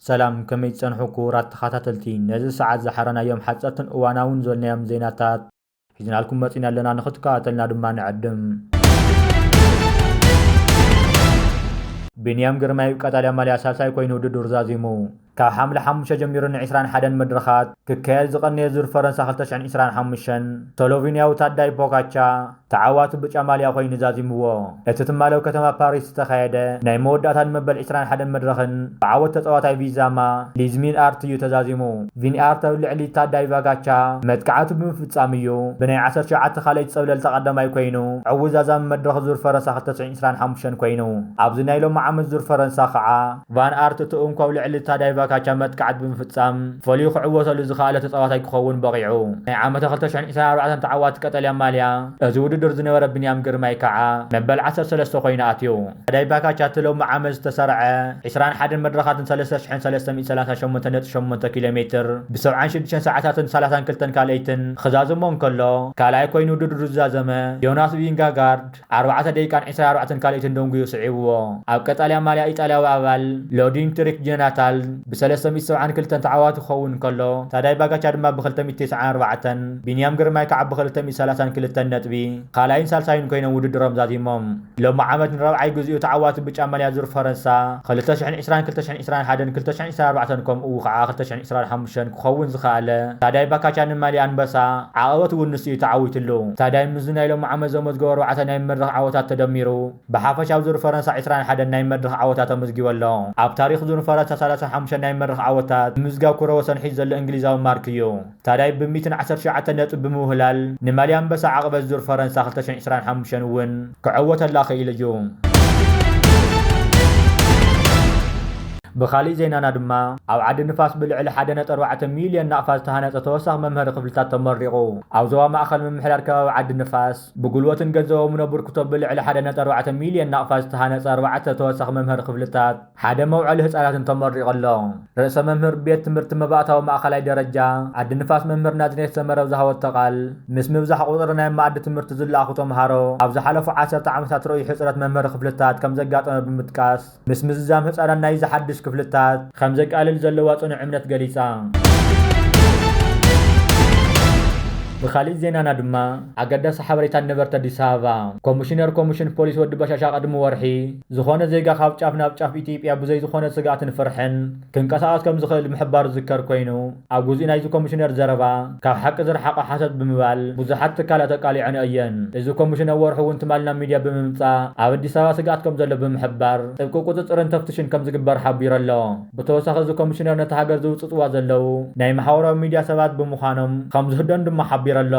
ሰላም፣ ከመይ ትጸንሑ ክቡራት ተኸታተልቲ? ነዚ ሰዓት ዝሓረናዮም ሓጸርትን እዋናውን ዘልናዮም ዜናታት ሒዝናልኩም መጺና ኣለና፣ ንኽትከታተልና ድማ ንዕድም። ቢንያም ግርማይ ቀጠልያ ማልያ ሳልሳይ ኮይኑ ውድድር ዛዚሙ። ካብ ሓምለ ሓሙሽተ ጀሚሩ ን ዕስራን ሓደን መድረኻት ክካየድ ዝቐነየ ዙር ፈረንሳ ክልተ ሽሕን ዕስራን ሓሙሽተን፣ ስሎቬንያዊ ታዳይ ፖጋቻ ተዓዋቲ ብጫ ማልያ ኮይኑ ዛዚምዎ። እቲ ትማሊ ኣብ ከተማ ፓሪስ ዝተኻየደ ናይ መወዳእታን መበል ዕስራን ሓደን መድረኽን ብዓወት ተጻዋታይ ቪዛማ ሊዝሚን ኣርት እዩ ተዛዚሙ። ቪን ኣርት ኣብ ልዕሊ ታዳይ ቫጋቻ መጥቃዕቱ ብምፍጻም እዩ ብናይ ዓሰርተ ትሽዓተ ካልኣይ ዝጸብለል ተቐዳማይ ኮይኑ ዕዉት ዛዛሚ መድረኽ ዙር ፈረንሳ ክልተ ሽሕን ዕስራን ሓሙሽተን ኮይኑ። ኣብዚ ናይ ሎሚ ዓመት ዙር ፈረንሳ ከዓ ቫን ኣርት እቲ እንኮ ኣብ ልዕሊ ታዳይ ቫጋቻ መጥቃዕት ብምፍጻም ፈሊዩ ክዕወተሉ ዝኸኣለ ተጻዋታይ ክኸውን በቒዑ። ናይ ዓመተ ክልተ ሽሕን ዕስራን ኣርባዕተን ተዓዋቲ ቀጠልያ ማልያ እዚ ውድድር ዝነበረ ብንያም ግርማይ ከዓ መበል ዓሰርተ ሰለስተ ኮይኑ ኣትዩ። ታዳይ ቫጋቻ እቲ ሎሚ ዓመት ዝተሰርዐ ዕስራን ሓደን መድረኻትን ሰለስተ ሽሕን ሰለስተ ሚእትን ሰላሳን ሸሞንተን ነጥቢ ሸሞንተ ኪሎ ሜትር ብሰብዓን ሽዱሽተን ሰዓታትን ሰላሳን ክልተን ካልኣይትን ክዛዘሞ እንከሎ፣ ካልኣይ ኮይኑ ውድድሩ ዝዛዘመ ዮናስ ቪንጋጋርድ ኣርባዕተ ደቂቃን ዕስራን ኣርባዕተን ካልኣይትን ደንጉዩ ስዒብዎ። ኣብ ቀጠልያ ማልያ ኢጣልያዊ ኣባል ሎዲን ትሪክ ጀናታል ብሰለስተ ሚእቲ ሰብዓን ክልተን ተዓዋቲ ክኸውን እንከሎ፣ ታዳይ ቫጋቻ ድማ ብክልተ ሚእቲ ተስዓን ኣርባዕተን፣ ቢንያም ግርማይ ከዓ ብክልተ ሚእቲ ሰላሳን ክልተን ነጥቢ ካልኣይን ሳልሳይን ኮይኖም ውድድሮም ዛዚሞም። ሎሚ ዓመት ንራብዓይ ግዜኡ ተዓዋቲ ብጫ ማልያ ዙር ፈረንሳ ክልተ ሽሕን ዕስራን፣ ክልተ ሽሕን ዕስራን ሓደን፣ ክልተ ሽሕን ዕስራን ኣርባዕተን ከምኡ ከዓ ክልተ ሽሕን ዕስራን ሓሙሽተን ክኸውን ዝኸኣለ ታዳይ ቫጋቻ ንማልያ ኣንበሳ ዓቐበት እውን ንሱ እዩ ተዓዊትሉ። ታዳይ ምስዚ ናይ ሎሚ ዓመት ዘመዝገቦ ኣርባዕተ ናይ መድረኽ ዓወታት ተደሚሩ ብሓፈሻ ኣብ ዙር ፈረንሳ ዕስራን ሓደን ናይ መድረኽ ዓወታት ኣመዝጊቡ ኣሎ። ኣብ ታሪኽ ዙር ፈረንሳ ሰላሳን ሓሙሽተን ናይ መድረኽ ዓወታት ምምዝጋብ ክብረ ወሰን ሒዙ ዘሎ እንግሊዛዊ ማርክ እዩ። ታዳይ ብሚእትን ዓሰርተ ትሽዓተን ነጥቢ ብምውህላል ንማልያ ኣንበሳ ዓቐበት ዙር ፈረንሳ ክልተ ሽሕን ዕስራን ሓሙሽተን እውን ክዕወተላ ክኢሉ እዩ። ብኻሊእ ዜናና ድማ ኣብ ዓዲ ንፋስ ብልዕሊ ሓደ ነጥቢ ኣርባዕተ ሚልዮን ናቕፋ ዝተሃነፀ ተወሳኺ መምሃሪ ክፍልታት ተመሪቑ። ኣብ ዞባ ማእኸል ምምሕዳር ከባቢ ዓዲ ንፋስ ብጉልበትን ገንዘቦምን ኣበርክቶ ብልዕሊ ሓደ ነጥቢ ኣርባዕተ ሚልዮን ናቕፋ ዝተሃነፀ ኣርባዕተ ተወሳኺ መምሃሪ ክፍልታት ሓደ መውዓሊ ህፃናትን ተመሪቑ ኣሎ። ርእሰ መምህር ቤት ትምህርቲ መባእታዊ ማእኸላይ ደረጃ ዓዲ ንፋስ መምህር ናዝሬት ሰመረ ዝሃወቶ ቃል፣ ምስ ምብዛሕ ቁፅሪ ናይ መኣዲ ትምህርቲ ዝለኣኹ ተምሃሮ ኣብ ዝሓለፉ ዓሰርተ ዓመታት ርኡይ ሕፅረት መምሃሪ ክፍልታት ከም ዘጋጠመ ብምጥቃስ፣ ምስ ምዝዛም ህፃናት ናይዚ ሓድሽ ክፍልታት ከም ዘቃልል ዘለዋ ፅኑዕ እምነት ገሊፃ። ብኻሊእ ዜናና ድማ ኣገዳሲ ሓበሬታ ነበርቲ ኣዲስ ኣበባ። ኮሚሽነር ኮሚሽን ፖሊስ ወዲ በሻሻ ቅድሚ ወርሒ ዝኾነ ዜጋ ካብ ጫፍ ናብ ጫፍ ኢትዮጵያ ብዘይ ዝኾነ ስግኣትን ፍርሕን ክንቀሳቐስ ከም ዝኽእል ምሕባሩ ዝዝከር ኮይኑ፣ ኣብ ግዜኡ ናይዚ ኮሚሽነር ዘረባ ካብ ሓቂ ዝረሓቐ ሓሶት ብምባል ብዙሓት ትካላት ኣቃሊዐን እየን። እዚ ኮሚሽን ኣብ ወርሒ እውን ትማሊ ናብ ሚድያ ብምምፃእ ኣብ ኣዲስ ኣበባ ስግኣት ከም ዘሎ ብምሕባር ጥብቂ ቁፅፅርን ተፍትሽን ከም ዝግበር ሓቢሩ ኣሎ። ብተወሳኺ እዚ ኮሚሽነር ነቲ ሃገር ዝውፅፅዋ ዘለዉ ናይ ማሕበራዊ ሚድያ ሰባት ብምዃኖም ከም ዝህደኑ ድማ ሓቢሩ ኣሎ።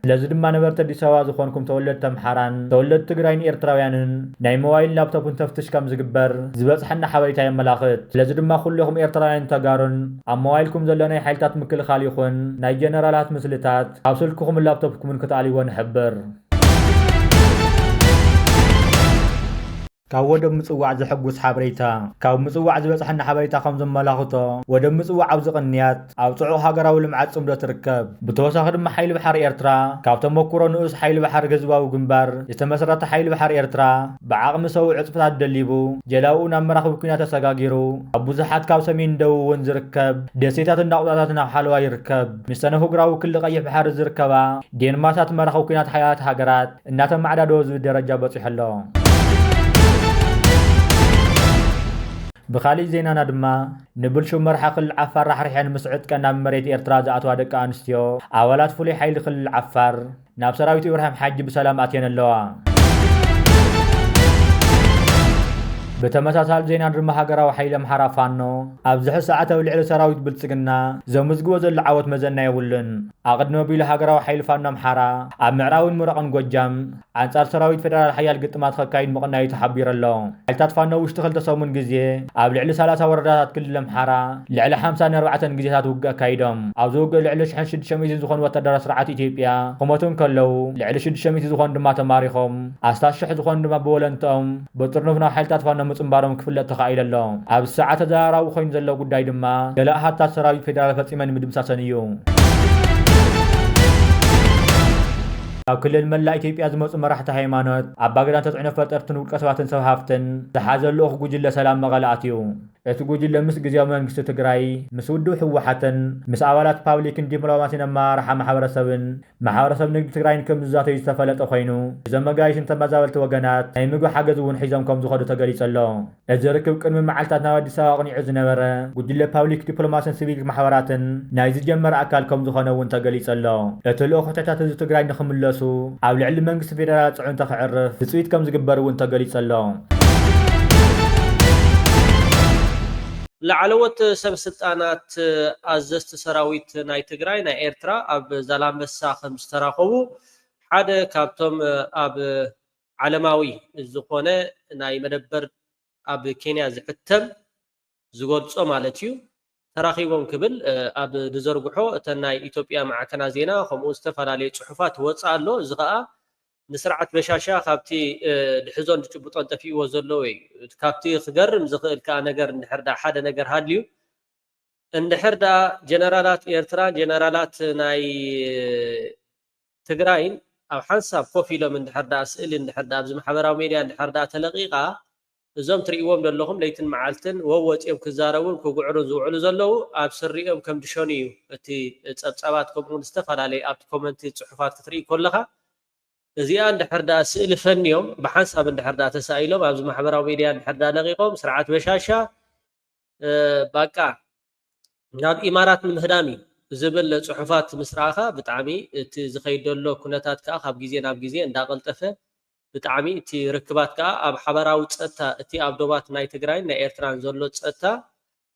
ስለዚ ድማ ነበርቲ ኣዲስ ኣበባ ዝኾንኩም ተወለድቲ ኣምሓራን ተወለድቲ ትግራይን ኤርትራውያንን ናይ ሞባይልን ላፕቶፕን ተፍትሽ ከም ዝግበር ዝበፅሐና ሓበሬታ የመላኽት። ስለዚ ድማ ኩሉ ኢኹም ኤርትራውያንን ተጋሩን ኣብ ሞባይልኩም ዘሎ ናይ ሓይልታት ምክልኻል ይኹን ናይ ጀነራላት ምስልታት ካብ ስልክኹምን ላፕቶፕኩምን ክትኣልይዎ ንሕብር። ካብ ወደብ ምጽዋዕ ዘሐጉስ ሓበሬታ። ካብ ምጽዋዕ ዝበጽሐና ሓበሬታ ከም ዘመላኽቶ፣ ወደብ ምጽዋዕ ኣብዚ ቅንያት ኣብ ጽዑቕ ሃገራዊ ልምዓት ጽምዶ ትርከብ። ብተወሳኺ ድማ ሓይሊ ባሕሪ ኤርትራ ካብ ተመኩሮ ንኡስ ሓይሊ ባሕሪ ህዝባዊ ግንባር ዝተመስረተ ሓይሊ ባሕሪ ኤርትራ ብዓቕሚ ሰው ዕጽፍታት ደሊቡ ጀላብኡ ናብ መራኽቢ ኲናት ተሰጋጊሩ ኣብ ብዙሓት ካብ ሰሜን ደቡብ እውን ዝርከብ ደሴታትን ናቑጣታትን ኣብ ሓለዋ ይርከብ። ምስ ሰነፍ እግራዊ ክሊ ቀይሕ ባሕሪ ዝርከባ ዴንማሳት መራኽቢ ኲናት ሓያላት ሃገራት እናተመዓዳደወ ዝብል ደረጃ በጺሑ ኣሎ። ብኻሊእ ዜናና ድማ ንብልሹው መራሒ ክልል ዓፋር ራሕሪሐን ምስ ዕጥቀን ናብ መሬት ኤርትራ ዝኣተዋ ደቂ ኣንስትዮ ኣባላት ፍሉይ ሓይሊ ክልል ዓፋር ናብ ሰራዊት ኢብራሂም ሓጂ ብሰላም ኣትየን ኣለዋ። ብተመሳሳሊ ዜና ድማ ሃገራዊ ሓይሊ ኣምሓራ ፋኖ ኣብዚ ሕዚ ሰዓት ኣብ ልዕሊ ሰራዊት ብልጽግና ዘምዝግቦ ዘሎ ዓወት መዘና የብሉን። ኣቐድም ኣቢሉ ሃገራዊ ሓይሊ ፋኖ ኣምሓራ ኣብ ምዕራብን ምብራቕን ጎጃም ኣንጻር ሰራዊት ፌደራል ሓያል ግጥማት ከካይድ ምቕናዩ ተሓቢሩ ኣሎ። ሓይልታት ፋኖ ውሽጢ ክልተ ሰሙን ግዜ ኣብ ልዕሊ ሰላሳ ወረዳታት ክልል ኣምሓራ ልዕሊ ሓምሳ ንኣርባዕተን ግዜታት ውግእ ኣካይዶም። ኣብዚ ውግእ ልዕሊ ሽሕን ሽዱሽተ ሚእትን ዝኾኑ ወታደራት ስርዓት ኢትዮጵያ ክሞቱ እንከለዉ፣ ልዕሊ ሽዱሽተ ሚእቲ ዝኾኑ ድማ ተማሪኾም፣ ኣስታት ሽሕ ዝኾኑ ድማ ብወለንትኦም ብጥርኑፍ ናብ ሓይልታት ፋኖ ምጽንባሮም ክፍለጥ ተኻኢሉ ኣሎ። ኣብዚ ሰዓት ተዘራራቢ ኮይኑ ዘሎ ጉዳይ ድማ ገለ ኣሃታት ሰራዊት ፌደራል ፈጺመን ምድምሳሰን እዩ። ካብ ክልል መላእ ኢትዮጵያ ዝመጹ መራሕቲ ሃይማኖት፣ ኣባገዳን ተጽዕኖ ፈጠርትን ውልቀ ሰባትን ሰብ ሃፍትን ዝሓዘ ልኡኽ ጉጅለ ሰላም መቐለ ኣትዩ። እቲ ጉጅለ ምስ ግዜያዊ መንግስቲ ትግራይ፣ ምስ ውድብ ህወሓትን ምስ ኣባላት ፓብሊክን ዲፕሎማሲን ኣመራርሓ ማሕበረሰብን ማሕበረሰብ ንግዲ ትግራይን ከም ዝዛተዩ ዝተፈለጠ ኮይኑ፣ እዞም መጋየሽን ተመዛበልቲ ወገናት ናይ ምግቢ ሓገዝ እውን ሒዞም ከም ዝኸዱ ተገሊጹ ኣሎ። እዚ ርክብ ቅድሚ መዓልታት ናብ ኣዲስ ኣበባ ኣቕኒዑ ዝነበረ ጉጅለ ፓብሊክ ዲፕሎማሲን ሲቪክ ማሕበራትን ናይ ዝጀመረ ኣካል ከም ዝኾነ እውን ተገሊጹ ኣሎ። እቲ ልኡኽ ሕቶታት ህዝቢ ትግራይ ንኽምለሱ ኣብ ልዕሊ መንግስቲ ፌደራል ፅዕንቶ ክዕርፍ ትፅቢት ከም ዝግበር እውን ተገሊጹ ኣሎ። ላዕለዎት ሰብ ስልጣናት ኣዘዝቲ ሰራዊት ናይ ትግራይ ናይ ኤርትራ ኣብ ዛላንበሳ ከም ዝተራኸቡ ሓደ ካብቶም ኣብ ዓለማዊ ዝኾነ ናይ መደበር ኣብ ኬንያ ዝሕተም ዝገልጾ ማለት እዩ ተራኺቦም ክብል ኣብ ዝዘርግሖ እተን ናይ ኢትዮጵያ ማዕከና ዜና ከምኡ ዝተፈላለዩ ጽሑፋት ወጻ ኣሎ። እዚ ኸኣ ንስርዓት በሻሻ ካብቲ ድሕዞን ድጭብጦን ጠፊእዎ ዘለዎ እዩ። ካብቲ ክገርም ዝኽእል ከኣ ነገር እንድሕር ደኣ ሓደ ነገር ሃልዩ እንድሕር ደኣ ጀነራላት ኤርትራን ጀነራላት ናይ ትግራይን ኣብ ሓንሳብ ኮፍ ኢሎም እንድሕር ደኣ ስእሊ እንድሕር ደኣ ኣብዚ ማሕበራዊ ሜድያ እንድሕር ደኣ ተለቂቓ እዞም ትርእይዎም ዘለኹም ለይትን መዓልትን ወወፂኦም ክዛረቡን ክጉዕሩን ዝውዕሉ ዘለዉ ኣብ ስሪኦም ከም ድሸኑ እዩ እቲ ፀብፀባት ከምኡውን ዝተፈላለዩ ኣብቲ ኮመንቲ ፅሑፋት ክትርኢ ከለኻ እዚኣ እንድሕር ደኣ ስእሊ ፈንዮም ብሓንሳብ እንድሕር ደኣ ተሳኢሎም ኣብዚ ማሕበራዊ ሚድያ እንድሕር ደኣ ለቂቆም ስርዓት በሻሻ ባቃ ናብ ኢማራት ንምህዳም እዩ ዝብል ፅሑፋት ምስ ረኣኻ ብጣዕሚ እቲ ዝኸይድ ዘሎ ኩነታት ከዓ ካብ ግዜ ናብ ግዜ እንዳቐልጠፈ ብጣዕሚ እቲ ርክባት ከዓ ኣብ ሓበራዊ ፀጥታ እቲ ኣብ ዶባት ናይ ትግራይን ናይ ኤርትራን ዘሎ ፀጥታ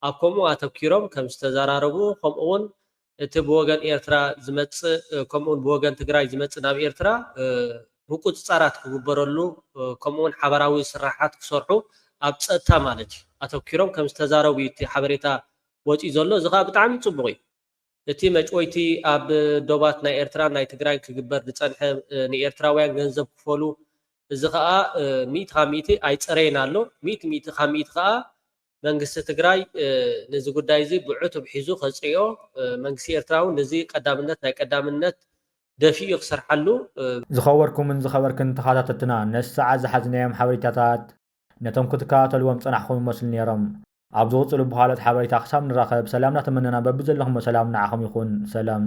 ኣብ ከምኡ ኣተኪሮም ከም ዝተዘራረቡ ከምኡ እውን እቲ ብወገን ኤርትራ ዝመፅእ ከምኡውን ብወገን ትግራይ ዝመፅእ ናብ ኤርትራ ምቁፅፃራት ክግበረሉ ከምኡውን ሓበራዊ ስራሓት ክሰርሑ ኣብ ፀጥታ ማለት እዩ ኣተኪሮም ከም ዝተዛረቡ እዩ እቲ ሓበሬታ ወፂኡ ዘሎ። እዚ ከዓ ብጣዕሚ ፅቡቅ እዩ። እቲ መጭወይቲ ኣብ ዶባት ናይ ኤርትራን ናይ ትግራይን ክግበር ዝፀንሐ ንኤርትራውያን ገንዘብ ክፈሉ እዚ ከዓ ሚእቲ ካብ ሚእቲ ኣይፀረየን ኣሎ። ሚእቲ ሚእቲ ካብ ሚእቲ ከዓ መንግስቲ ትግራይ ነዚ ጉዳይ እዚ ብዕቱብ ሒዙ ከፅሪኦ መንግስቲ ኤርትራ እውን ነዚ ቀዳምነት ናይ ቀዳምነት ደፊኡ ክሰርሓሉ ዝኸበርኩምን ዝኸበርክን ተኸታተልትና ነዚ ሰዓት ዝሓዝናዮም ሓበሬታታት ነቶም ክትከታተልዎም ጸናሕኩም ይመስሉ ነይሮም። ኣብ ዝቕጽሉ ብኻልኦት ሓበሬታ ክሳብ ንራኸብ ሰላም እናተመነና በብዘለኹሞ ሰላም ንዓኹም ይኹን። ሰላም።